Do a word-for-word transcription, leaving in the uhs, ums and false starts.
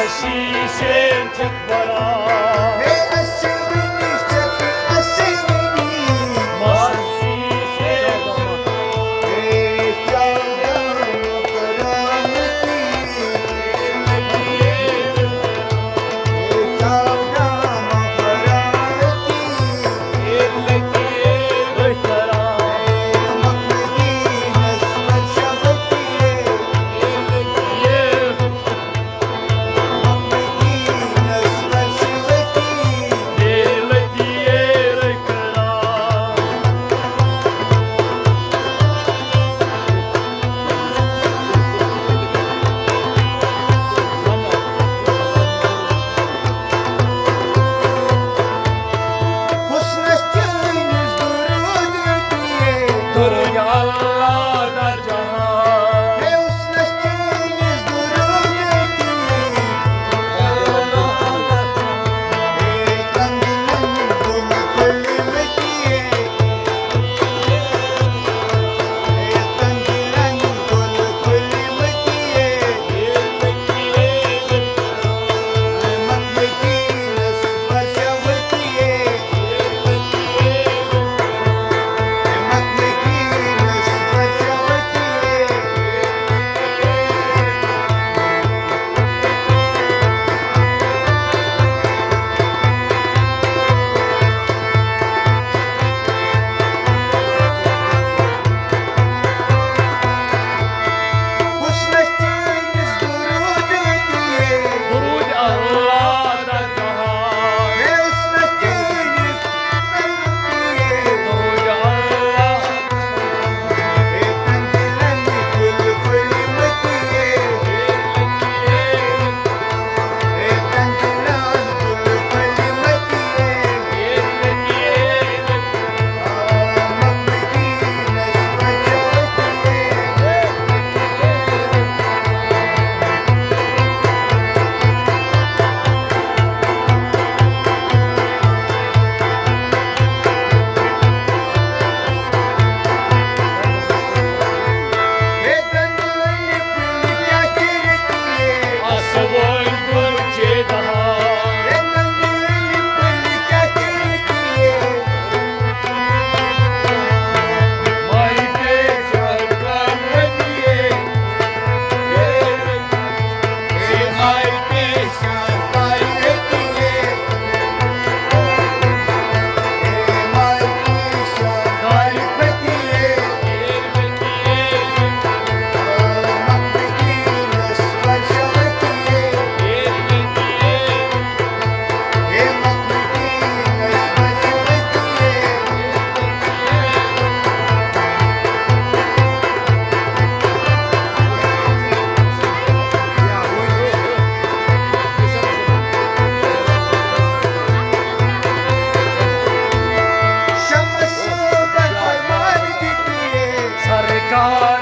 شیشے چھکھ بران۔ ہے اَسہِ ؤنِو چھکھ، اَسہِ ؤنِو۔ مَس شیشے چھکھ بران۔ ہے چاودہ مکران کی۔ ہے چاودہ مکران کی۔ ہے مکمدینس پر شبکیے۔ حسنس چٲنِس درود دِیے۔ درود اللہ در جہان۔ ہے حسنس چٲنِس درود دِیے۔ ہے تنگنن گُل پھٔلۍ مٔتیے۔ ہے تنگنن گُل پھٔلۍ مٔتیے۔ ہے مکمدینس پر شبکیے۔ درود اللہ در جہان۔ سرکار